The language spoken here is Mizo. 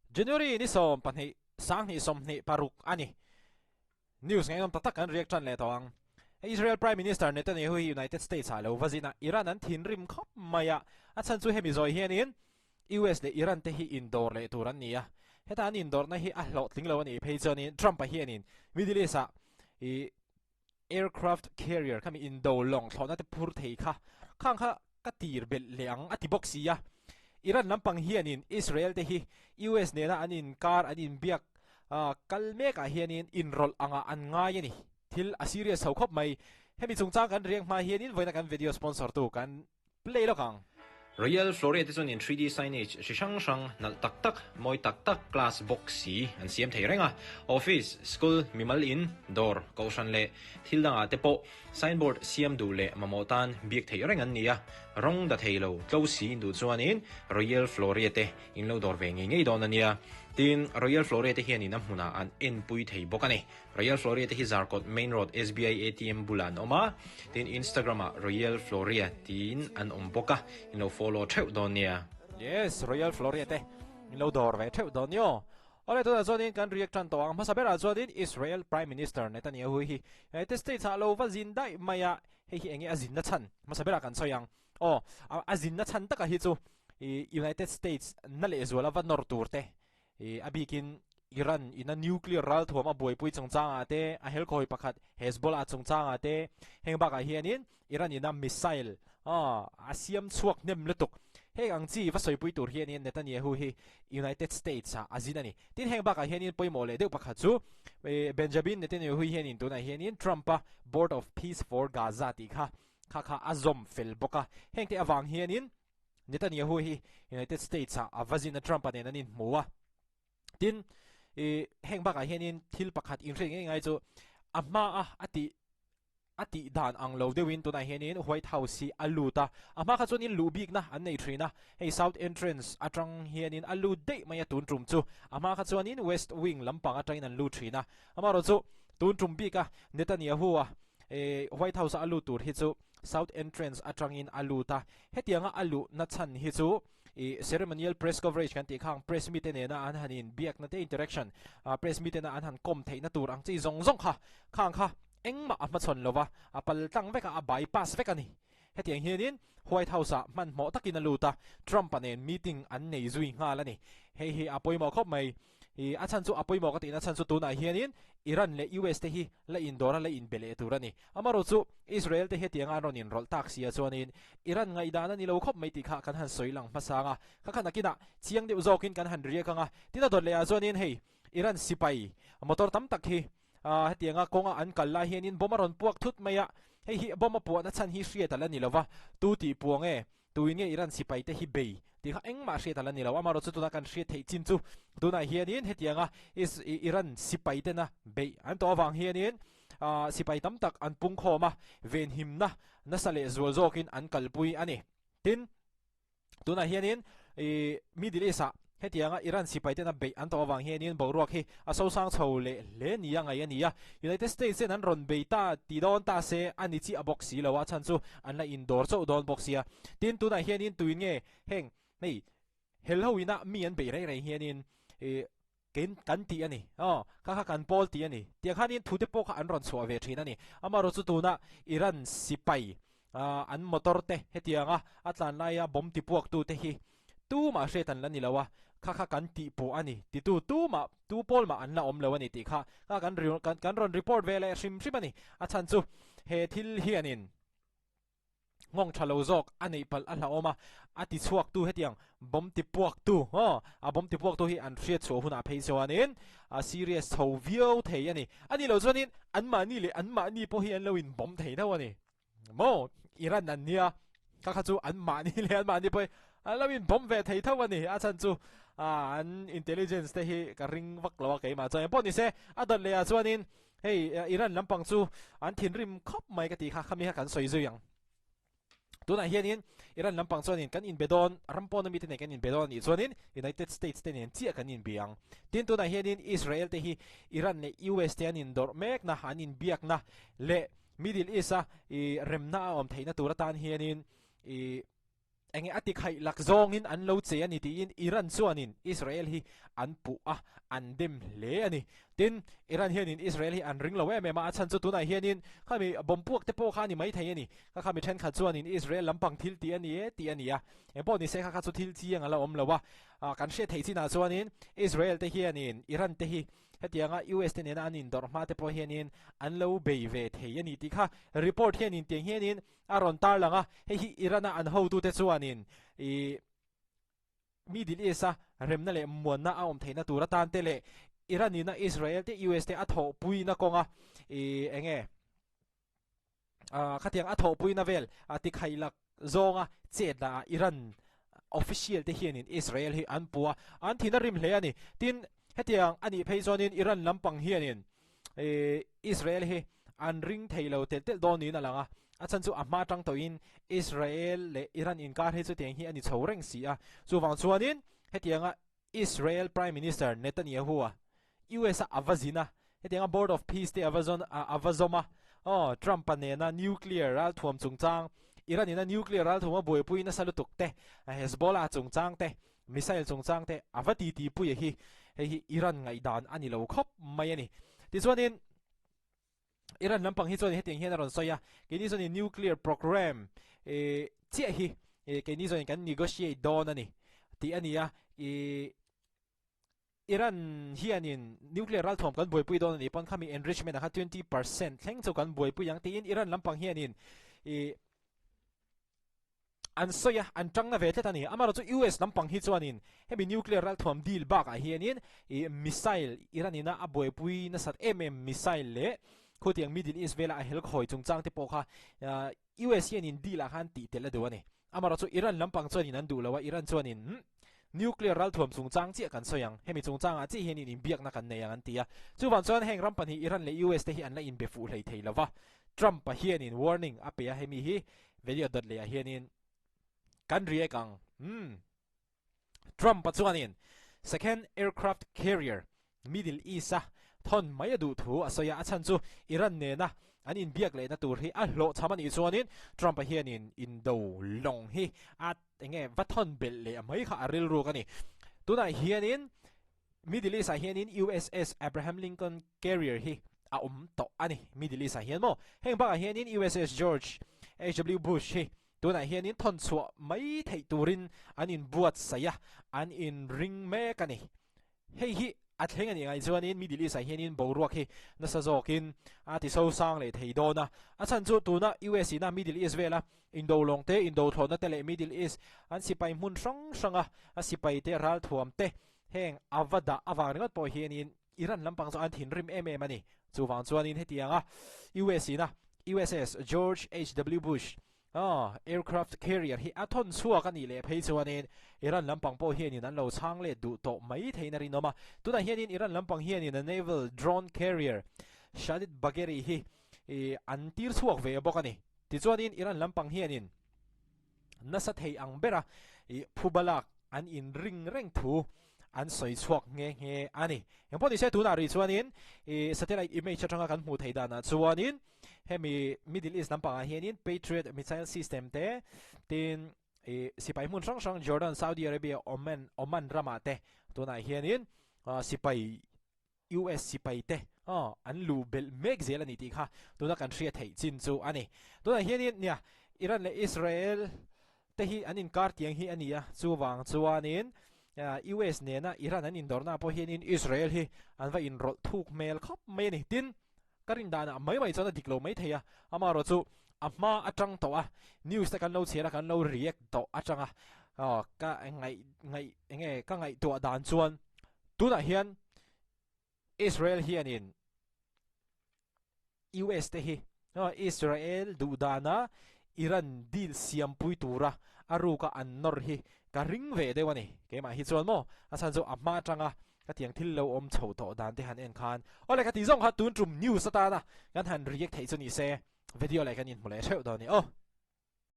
January ni 12 2026 a ni. News ngaihnawm tak tak kan react tan leh tawh ang. Israel Prime Minister Netanyahu hi United States ah lo va zin a, Iran an thinrim khawp mai a, a chhan chu hemi zawi hianin US leh Iran te hi indawr leh tur an ni a, heta an indawrna hi a hlawhtling lo a nih phei chuanin Trump-a hianin Middle East ah i aircraft carrier khami indo lawng thlawhna te phur thei kha khang kha ka tir belh leh ang a ti bawk si a. Iran lampang hianin Israel te hi US nena an inkar an inbiak kal mekah hianin inrawlh angah an ngai a ni. Thil a serious ho khawp mai. Hemi chungchang kan riak hma hianin vawiina kan video sponsor tu kan Play lawk ang. Royal Floria te chuan in 3D signage hri hrang hrang, nalh tak tak, mawi tak tak, class box si an siam thei reng a. Office, school, mimal in, dawr, kohhran leh thil dangah te pawh signboard siam duh leh mamawh tan biak theih reng an ni a. Rawng da thei lo, tlo si in duh chuanin Royal Floria te in lo dawr ve ngei ngei dawn a nia. Tin, Royal Floria te hianin a hmunah an enpui thei bawk a ni. Royal Floria te hi Zarkawt Main Road SBI ATM bulah an awm a, tin Instagram ah Royal Floria tiin an awm bawk a, in lo follow theuh dawn nia. Yes, Royal Floria te in lo dawr ve theuh dawn nia. Awle tunah chuanin kan react tan tawh ang. Hmasa berah chuanin Israel Prime Minister Netanyahu hi United States ah lo va zin daih mai a, hei hi enge a zinna chhan hmasa berah kan sawi ang. Aw, a zinna chhan takah hi chu United States na lehzual a va nawr tur te I a bikin Iran ina nuclear ralthuam a buaipui chungchangah te, a helkhawi pakhat Hezbollah chungchangah te, heng bakah hianin Iran ina missile a siam chhuak hnem lutuk. Heng ang chi va sawipui tur hianin Netanyahu hi United States ah a zin a ni. Tin heng bakah hianin pawimawh leh deuh pakhat chu Benjamin Netanyahu hianin tunah hianin Trump-a Board of Peace for Gaza tih kha kha kha a zawm fel bawk a. Hengte avang hianin Netanyahu hi United States ah a va zin a Trump-a nen an inhmu a. Tin, i heng bakah hianin thil pakhat inhriat ngei ngai chu a hma a a tih a tih dan ang lo deuhin tunah hianin White House hi a lut a. A hma kha chuanin luh bikna an nei thin a, hei South Entrance atang hianin a lut daih mai a tun tum chu. A hma kha chuanin West Wing lampang atangin an lut thin a. Amaherawhchu tun tum bika Netanyahu-a White House-a a lut tur hi chu South Entrance atangin a lut a, hetianga a luhna chhan hi chu ih ceremonial press coverage kan tih khang press mite nena an han inbiakna te interaction ah press mite na an han kawm theihna tur ang chi zawng zawng kha khang kha engmah a hmachhawn lova a pal tlang vek a a bypass vek a ni. Hetiang hianin White House ah hmanhmawh takin a lut a, Trump-a nen meeting an nei zui nghal a ni. Hei hi a pawimawh khawp mai. I a chhan chu a pawimawh ka tihna chhan chu tunah hianin Iran leh US te hi la indawr a la inbe leh tur a ni. Amaherawh chu Israel te hetianga an rawn inrawlh tak sia chuanin Iran ngaihdan a ni lo khawp mai tih kha kan han sawi lang hmasa ang a, kha kha nakinah chiang deuh zawkin kan han riak ang a. Tin a dawt leh ah chuanin hei Iran sipai motor tam tak hi hetianga kawnga an kal lai hianin bomb a rawn puak thut mai a, hei hi bomb a puahna chhan hi hriat a la ni lo va, tu tih puang e? Tuin nge Iran sipai te hi bei tih kha engmah hriat a la ni lo. Amaherawh chu tuna kan hriat theih chin chu tunah hianin hetianga Iran sipai tena beih an tawh avang hianin sipai tam tak an pungkhawm a, venhimna nasa leh zual zawkin an kalpui a ni. Tin, tunah hianin Middle East-ah Hetianga Iran sipai tena beih an tawh avang hianin boruak hi a sosang chho leh hle nia ngaih a ni a. United States ten an rawn bei ta ti dawn ta se a ni chiah bawk si lo a chhan chu an la indawr chauh dawn bawk sia. Tin, tunah hianin tuin nge heng hei hel ho ina mi an beih reng reng hianin ih kein kan tih a ni aw kha kha kan pawl tih a ni tiang khanin thute pawh kha an rawn chhuah ve thin a ni. Amaherawhchu tuna Iran sipai an motor te hetianga a tlan laia bomb tipuaktu te hi tumah hriat an la ni lo a, kha kha kan tih pawh a ni titu tumah tu pawl mah an la awm lo a ni tih kha kha kan kan rawn report ve leh hrim hrim a ni. A chhan chu he thil hianin nghawng tha lo zawk a neih palh a hlauhawm a, a ti chhuaktu hetiang bomb tipuaktu aw a bomb tipuaktu hi an hriat chhuah hunah phei chuanin a serious chho viau thei a ni. A nih loh chuanin anmahni leh anmahni pawh hi an lo inbawm thei deuh a ni. Maw Iran an nia kha kha chu an mahni leh an mahni pawh hi an lo in bomb ve thei tho a ni a chhan chu an intelligence te hi ka ring vak lo a keimah chuan engpawh ni se a dawt leh ah chuanin hei Iran lampang chu an thinrim khawp mai ka tih kha khami kha kan sawi zui ang tunah hianin Iran lampang chuanin kan inbe dawn ram pawn ami te nen kan inbe dawn a nih chuanin United States te nen chiah kan inbe ang tin tunah hianin Israel te hi Iran leh US te an indawrh mekna an inbiakna leh Middle East a i remna a awm theihna tur atan hianin i. Enge a tikhaih lak zawngin an lo che a ni tiin Iran chuanin Israel hi an puh a, an dem hle a ni. Tin, Iran hianin Israel hi an ring lo em em a, a chhan chu tunah hianin khami bomb puak te pawh kha a ni maithei a ni. Kha khami thenkhat chuanin Israel lampang thil tih a ni e tih a ni a, engpawh ni se kha kha chu thil chiang a la awm lo a. Kan hriat theih chinah chuanin Israel te hianin Iran te hi Hetianga US te nena an indawrh hma te pawh hianin an lo bei ve thei a ni tih kha report hianin tiang hianin a rawn tarlang a, hei hi Iran-a an hotute chuanin ih Middle East-a remna leh muanna a awm theihna tur atan te leh Iran-ina Israel te US te a thawhpuina kawnga ih eng nge Khatiang a thawhpuina vel tikhailak zawnga chetna ah Iran official te hianin Israel hi an pu a, an thin a rim hle a ni. Tin, hetiang a nih phei chuanin Iran lampang hianin Israel hi an ring thei lo telh telh dawn niin a lang a, a chhan chu a hma tang tawhin Israel leh Iran inkar hi chutiang hi a ni chho reng si a. Chuvang chuanin hetianga Israel Prime Minister Netanyahu-a US-a a va zin a, hetianga Board of Peace te a va zawn a va zawm a, aw, Trump-a nena nuclear ralthuam chungchang, Iran-ina nuclear ralthuam a buaipui nasa lutuk te, Hezbollah chungchang te, missile chungchang te a va titipui a hi, hei hi Iran ngaihdan a ni lo khawp mai a ni. Tichuanin. Iran lampang hi chuan hetiang hian a rawn sawi a, keini chuan nuclear program chiah hi keini chuan kan negotiate dawn a ni tih a ni a, Iran hianin nuclear ralthuam kan buaipui dawn a nih pawn khami enrichment ah khan 20% thleng chu kan buaipui ang tiin Iran lampang hianin An sawi a, an tang na ve tlat a ni. Amaherawhchu chu US lampang hi chuanin hemi nuclear ralthuam deal bakah hianin ih missile Iran ina a buaipui nasat em em missile leh khutiang Middle East vela a helkhawi chungchang te pawh kha US hianin deal ah khan tih tel a duh a ni. Amaherawhchu Iran lampang chuanin an duh lo a, Iran chuanin nuclear ralthuam chungchang chiah kan sawi ang, hemi chungchangah chiah hianin inbiakna kan nei ang an ti a. Chuvang chuan heng ram pahnih Iran leh US te hi an la inbe fuh hlei thei lo va, Trump-a hianin warning a pe a hemi hi Video dawt leh ah hianin kan react ang. Umm. Trump-a chuanin second aircraft carrier Middle East-a thawn mai a duh thu a sawi a, a chhan chu Iran nena an inbiak lehna tur hi a hlawhchham a nih chuanin Trump-a hianin indo lawng hi a enge va thawn belh leh mai kha a rilruk a ni. Tunah hianin Middle East ah hianin USS Abraham Lincoln carrier hi a awm tawh a ni. Middle East ah hian maw? Heng bakah hianin USS George HW Bush hi tunah hianin thawn chhuah mai theih turin an inbuatsaih a, an inring mek a ni. Hei hi a thleng a nih ngaih chuanin Middle East ah hianin boruak hi nasa zawkin a ti sosang leh thei dawn a. A chhan chu tuna US ina Middle East vela Indo lawng te, Indo thlawhna te leh Middle East an sipai hmun hrang hranga a sipai te ralthuam te Heng a va dah avang ringawt pawh hianin Iran lampang chu an thinrim em em a ni. Chuvang chuanin hetianga US ina USS George HW Bush aircraft carrier hi a thawn chhuak a nih leh phei chuanin Iran lampang pawh hianin an lo chhang let duh tawh mai theiin a rinawm a. Tunah hianin Iran lampang hianin a naval drone carrier Shadid Bagheri hi an tir chhuak ve bawk a ni. Tichuanin Iran lampang hianin nasa thei ang bera phuba lak an inring reng thu an sawi chhuak nghe nghe a ni. Engpawh nise tunah rih chuanin satellite image atanga kan hmuh theih danah chuanin hemi Middle East lampangah hianin Patriot missile system te tin sipai hmun hrang hrang Jordan, Saudi Arabia, Oman, Oman ramah te tunah hianin sipai US sipai te an luh belh mek zel a ni tih kha tuna kan hriat theih chin chu a ni. Tunah hianin nia Iran leh Israel te hi an inkar tiang hi a ni a, chuvang chuanin US nena Iran an indawrna pawh hianin Israel hi an va inrawlh thuk hmel khawp mai a ni. Tin, ka rin danah mai mai chuan a dik lo mai thei a, amaherawh chu a hma atang tawh a news te kan lo chhiar a, kan lo react tawh atanga ka ngaih ngaih enge ka ngaihtuah dan chuan Tunah hian Israel hianin US te hi Israel duh dana Iran deal siampui tura a ruka an nawr hi ka ring ve deuh a ni. Keimah hi chuan maw a chhan chu a hma atanga ka tiang thil lo awm chho tawh dan te han en khan awle ka tih zawng kha tun tum news atana kan han react theih chu ni se video leh kan inhmu leh theuh dawn a ni aw.